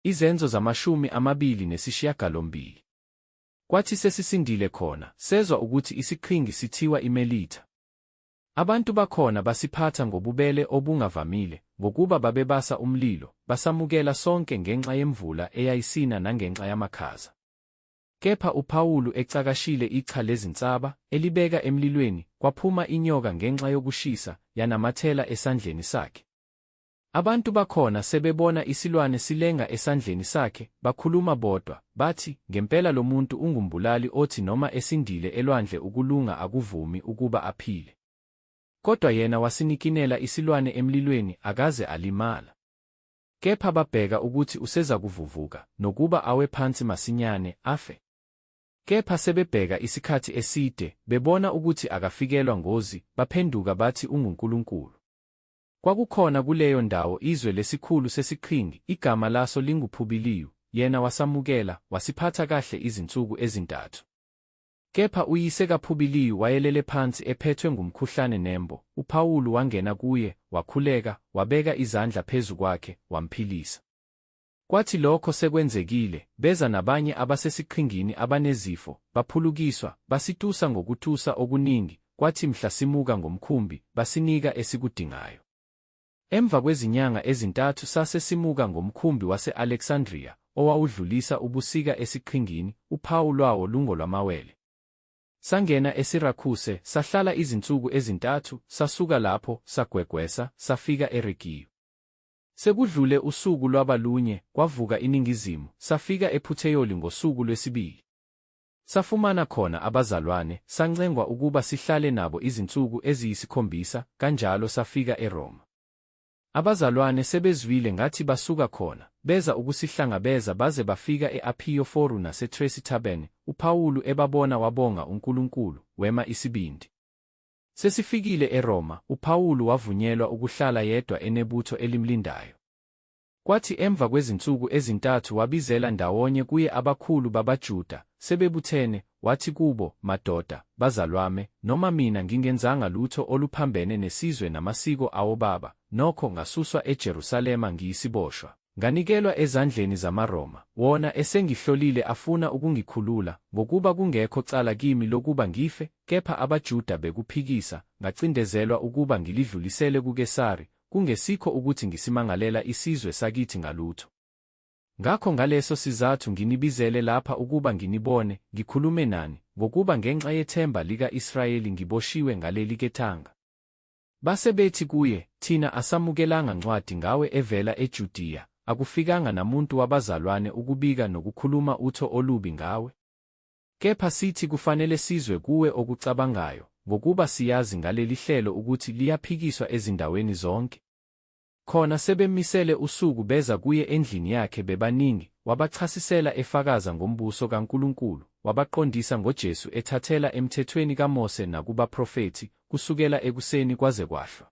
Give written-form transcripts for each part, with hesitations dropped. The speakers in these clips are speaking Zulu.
Izenzo 28. Kwathi sesisindile khona, sezwa ukuthi isiqhingi sithiwa iMelitha. Abantu bakhona basiphatha ngobubele obungavamile, ngokuba babebasa umlilo, basamukela sonke ngenxa yemvula eyayisina nangenxa yamakhaza. Kepha uPawulu ecakashile iqha lezinsaba, elibeka emlilweni, kwaphuma inyoka ngenxa yokushisa, yanamathela esandleni sakhe. Abantu bakhona sebebona isilwane silenga esandleni sakhe, bakhuluma bodwa, bathi, Ngempela lo muntu ungumbulali othi noma esindile elwandle ukulunga akuvumi ukuba aphile. Kodwa yena wasinikinela isilwane emlilweni, akaze alimala. Kepha babheka ukuthi usezakuvuvuka, nokuba awe phansi masinyane, afe. Kepha sebebheka isikhathi eside, bebona ukuthi akafikelwa ngozi, baphenduka bathi ungunkulunkulu. Kwakukhona kuleyo ndawo izwe lesikhulu sesiqhingi, igama laso linguPhubiliyu, yena wasamukela, wasiphatha kahle izinsuku ezintathu. Kepha uyise kaPhubiliyu wayelele phansi ephethwe ngumkhuhlane nembo, uPawulu wangena kuye, wakhuleka, wabeka izandla phezu kwakhe, wamphilisa. Kwathi lokho sekwenzekile, beza nabanye abasesiqhingini abanezifo, baphulukiswa, basitusa ngokutusa okuningi, kwathi mhla simuka ngomkhumbi, basinika esikudingayo. Emva kwezinyanga ezintathu sase simuka ngomkhumbi wase-Aleksandriya, owawudlulisa ubusika esiqhingini, uphawu lwawo lungolwamawele. Sangena eSirakuse, sahlala izinsuku ezintathu, sasuka lapho, sagwegwesa, safika eRegiyu. Sekudlule usuku lwaba lunye, kwavuka iningizimu, safika ePhutheyoli ngosuku lwesibili. Safumana khona abazalwane, sancengwa ukuba sihlale nabo izinsuku eziyisikhombisa, kanjalo safika eRoma. Abazalwane sebezwile ngathi basuka khona, beza ukusihlangabeza baze bafika e-Aphiyo Foru naseTresi Thabene, uPawulu ebabona wabonga uNkulunkulu, wema isibindi. Sesifikile eRoma, uPawulu wavunyelwa ukuhlala yedwa enebutho elimlindayo. Kwathi emva kwezinsuku ezintathu wabizela ndawonye kuye abakhulu babaJuda, sebebuthene, wathi kubo, Madoda, bazalwame, noma mina ngingenzanga lutho oluphambene nesizwe namasiko awobaba, nokho ngasuswa eJerusalema ngiyisiboshwa, nganikelwa ezandleni zamaRoma. Wona esengihlolile afuna ukungikhulula, ngokuba kungekho cala kimi lokuba ngife, kepha abaJuda bekuphikisa, ngacindezelwa ukuba ngilidlulisele kuKesari, kungesikho ukuthi ngisimangalela isizwe sakithi ngalutho. Ngakho ngaleso sizathu nginibizele lapha ukuba nginibone, ngikhulume nani, ngokuba ngenxa yethemba lika-Israyeli ngiboshiwe ngaleli ketanga. Base bethi kuye, Thina asamukelanga ncwadi ngawe evela eJudiya, akufikanga namuntu wabazalwane ukubika nokukhuluma utho olubi ngawe. Kepha sithi kufanele sizwe kuwe okucabangayo, ngokuba siyazi ngaleli hlelo ukuthi liyaphikiswa ezindaweni zonke. Khona sebemmisele usuku beza kuye endlini yakhe bebaningi, wabachasisela efakaza ngombuso kaNkulunkulu, wabaqondisa ngoJesu ethathela emthethweni kaMose nakubaprofethi, kusukela ekuseni kwaze kwahlwa.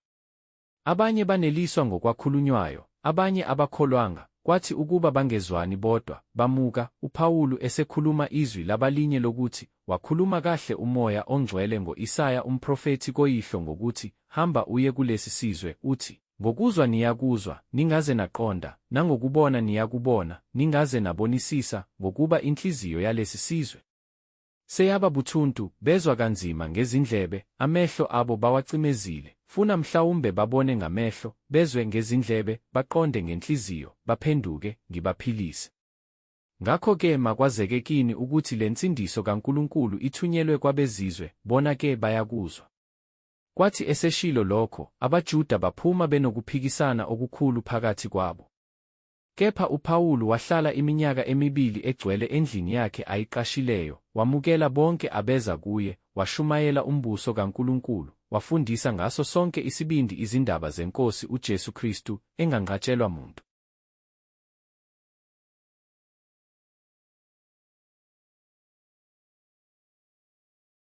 Abanye baneliswa ngokwakhulunywayo, abanye abakholwanga, kwathi ukuba bangezwani bodwa, bamuka, uPawulu esekhuluma izwi labalinye lokuthi, Wakhuluma kahle uMoya oNgcwele ngo-Isaya umprofethi koyihlo ngokuthi, Hamba uye kulesi sizwe, uthi, Ngokuzwa niyakuzwa, ningaze naqonda, nangokubona niyakubona, ningaze nabonisisa, ngokuba inhliziyo yalesi sizwe seyaba buthuntu, bezwa kanzima ngezindlebe, amehlo abo bawacimezile, funa mhlawumbe babone ngamehlo, bezwe ngezindlebe, baqonde ngenhliziyo, baphenduke, ngibaphilise. Ngakho-ke makwazeke kini ukuthi le nsindiso kaNkulunkulu ithunyelwe kwabezizwe, bona-ke bayakuzwa. Kwathi eseshilo lokho, abaJuda baphuma benokuphikisana okukhulu phakathi kwabo. Kepha uPawulu wahlala iminyaka emibili egcwele endlini yakhe ayiqashileyo, wamukela bonke abeza kuye, washumayela umbuso kaNkulunkulu, wafundisa ngaso sonke isibindi izindaba zeNkosi uJesu Kristu, enganqatshelwa muntu.